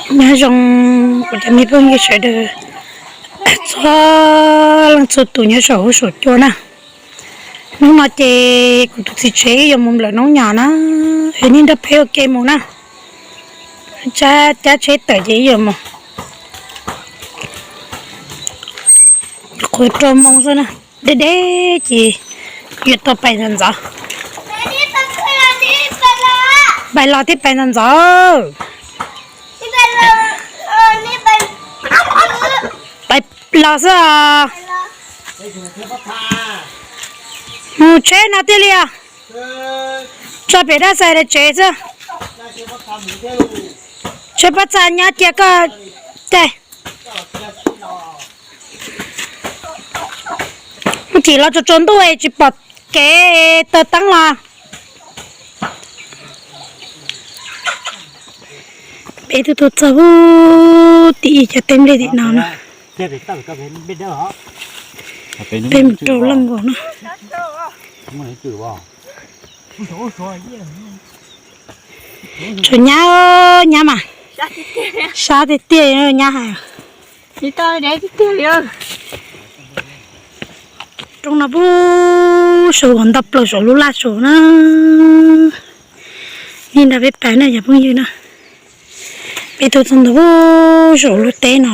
Nyob zoo kuv cov me phooj ywg sawv daws txhua leej txhua tus nyob saum huab saum cua na. Hnub no ces kuv tus txiv tsev wb yuav mus nplawm noob nyom na, es nej nrog peb ua ke mus na. Cab tsheb tawm ces wb yuav mus. Qhuav rau moo xwb na, deb deb ces yuav tau pais ntxov ntxov. Pais los thiab pais ntxov ntxov. Pais los xwb os. Mus tsheb no tiag li os. Tso pem dab xais daim tsev xwb. Tsheb pob txha nyab cia koj caij. Mus chim los tsaus tsaus ntuj es tsis pom kev taws teeb los. Peb twb tuaj txog tim ib cov teb nplej tim no na. Peb mus rau leej nkaus na. Tshuav nyab, nyab mas sab tiag tiag nyab hais. Roob no puag saum uas nto plaws saum lub laj saum na. Nej nrog peb pais na cov phooj ywg na. Peb tuaj txog ntawm puag saum lub teb no.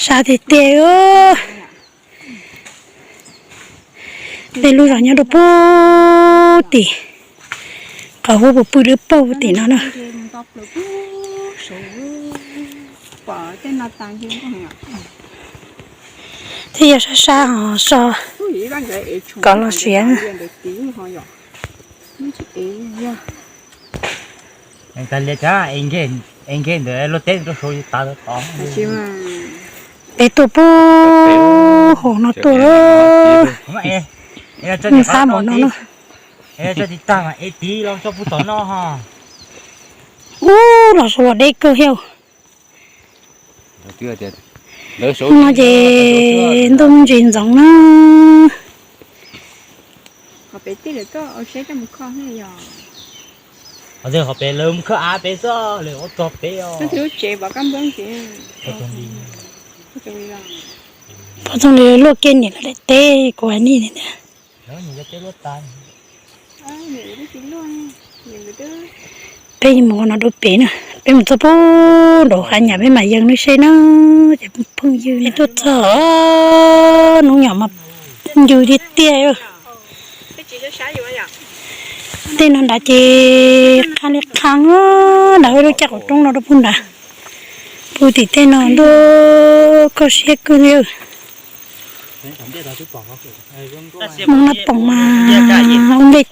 Sab tiag tiag. Peb lub zos nyob rau puag tim qhov huab puas pw dawb paug tim no na. Thiab yog sab sab ho so kom los siav. Peb tuaj puag hauv no tuaj lawm. Nws qab npaum no na. Ub, los saud los deb kawg thiab. No ces ntuj ntsis ntxoov na. Pov txoog li luaj kiag niam lawv daim teb kuv hais nej tias. Peb mus no dua pem na, peb mus txog puag nraum hav nyam peb mam yees nej seb na. Ces phooj ywg, peb tuaj txog noob nyom mas ncw tiag tiag. Tej no nrad ces qha li qha, nrad lub caj qaum roob no rau puag nrad. Puag tim tej no ntuj koj siab kawg li. Hmoob Nab Poom mas ua ntej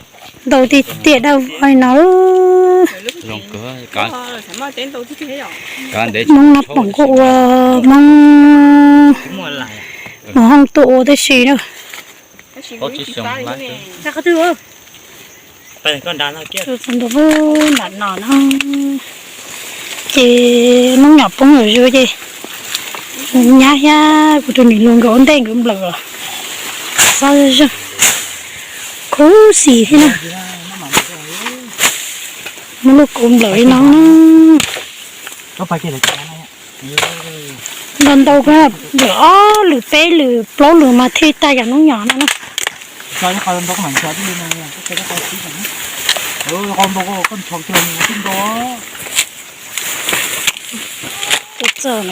ntau tiag tiag dab vog no. Hmoob Nab Poom kuj ua, Hmoob mus hoob tuaj ua tib si na. Txog ntua puag nram no no, ces noob nyom poob lawm zuj ces nyab thiab kuv tus niam hluas nkawd ua ntej nkawd nplawm los xob zeeg khuv xim thiab na. Muab lub kuv nplawm li no. Ntau ntau, nplawm ob lwm peb lwm plaub lwm mas thiaj tag yam noob nyom no na. Tuaj txog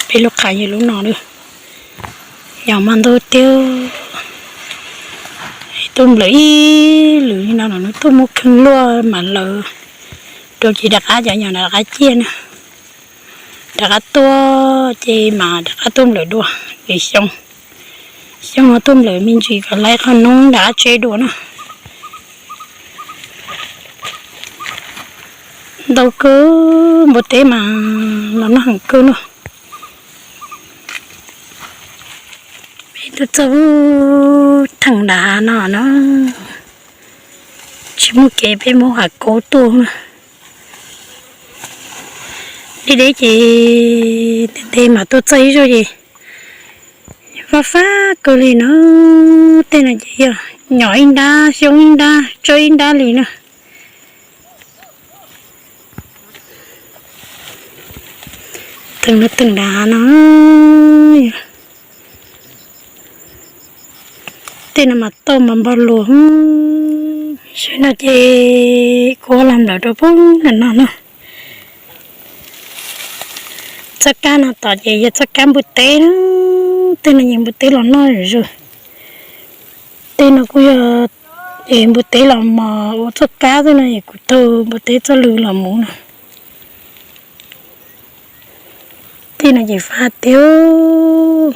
pem lub qab yog lub no na. Nyom mas ntau tiag. Tuaj nplawm ib lwm li no los nws tuaj muab kheej luaj mas lawm. Rau ces rov qab cov nyom rov qab ciaj na. Rov qab tuaj ces mas rov qab tuaj nplawm dua. Ces xyoo, xyoo no tuaj nplawm me ntsis kom laib qhov noob rov qab tseb dua na. Ntau kawg, npua teb mas los noj heev kawg no. Peb tuaj txog theem nrad no no, tsis muaj kev peb muab hav kaub tuaj na. Deb deb ces ntev ntev mas tuaj txog ib zaug ces fab fab kawg li no. Tej no ces yog Nyom ib nrab, xyoob ib nrab, tsawb ib nrab li na. Teem no teem dav no, tej no mas tauj mas npog luas. Saib no ces kuv los nplawm rau pem ntawm no no. Txoj kab no tom ces yog txoj kab npua teb na. Tej no yeej npua teb los noj zuj zus. Tej no kuj yog es npua teb los mos ua txoj kab xwb no es kuv taug npua teb txoj lw los mus no. Tej no ces fab tiag.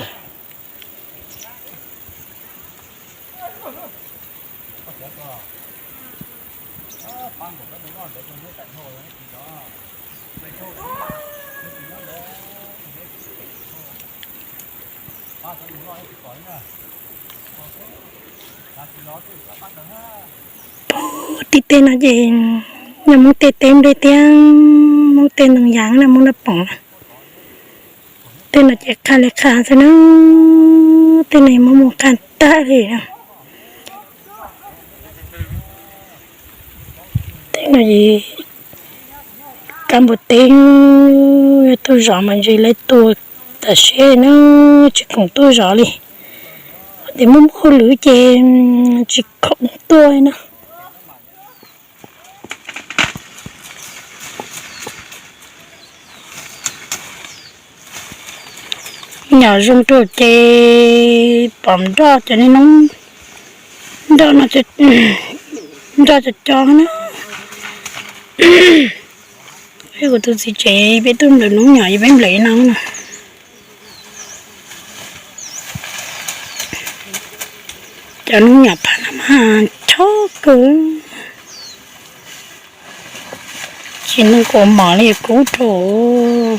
Pog, tej teb no ces yog Hmoob tej teb nplej thiab Hmoob tej ntoo yas na, Hmoob naj poom na. Tej no ces qha li qha xwb na, tej no muaj muaj qha tag li na. Tej no kab npua teb, yog tuaj zov mas ntshe lawv tua tam sim no tsis khoom tuaj zov li. Ho tias muaj muaj hauj lwm ces tsis khoom tuaj li na. Nyom zoo rau ces pom nroj cov niag noob nroj no, nroj cov cov na. Kuv tus txiv tsev peb tuaj nplawm noob nyom es peb nplawm no no. Cov noob nyom phaj no mas chob kawg, tsis neeg kaus mom li kub rau.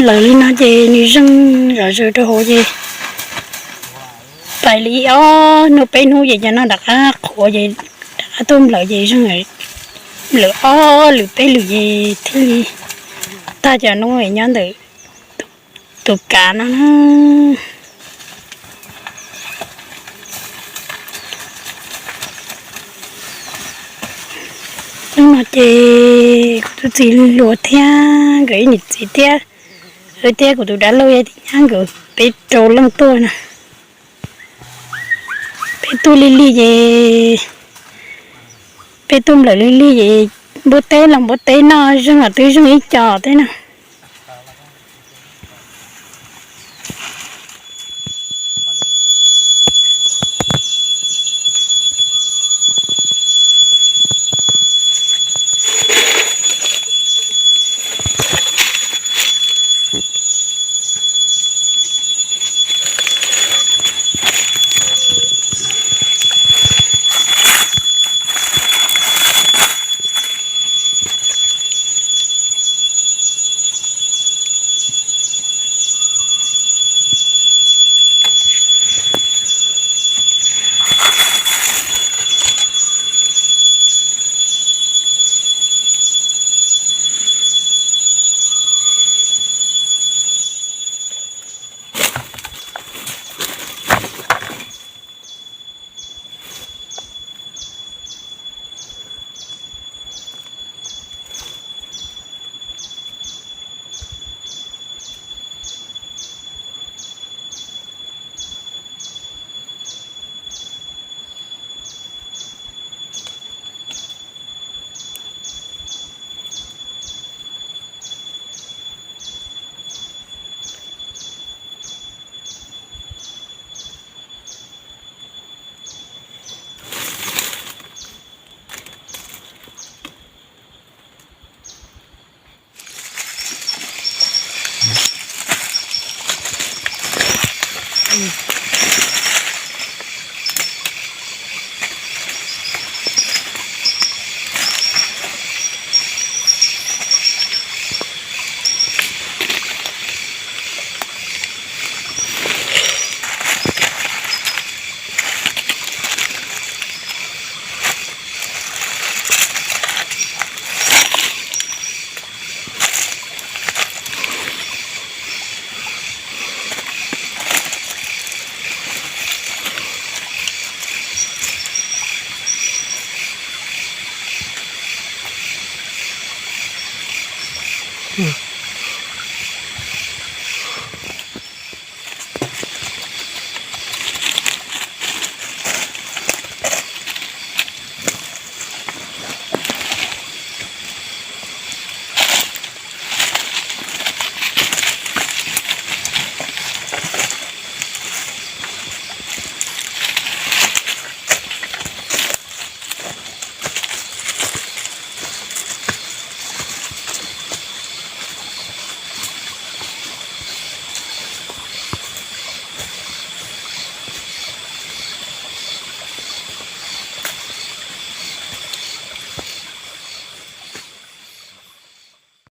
Lawv li no ces nws zeeg zom zaws rau hauv ces pais li ob hnub peb hnub ces cov no rov qab qhuav ces rov qab tuaj nplawm ces zeeg lawm ob lwm peb lwm ces thiaj li tag cov noob nyob ntawm tus kav no na. Hnub no ces kuv tus txiv hluas thiab nkawd ib niam txiv thiab, thiab kuv tus dab laug thiab nyab nkawd peb rau leej tuaj na. Peb tuaj lig lig ces, peb tuaj nplawm lig lig ces npua teb los npua teb noj, zeeg los twb zeeg ib co teb na.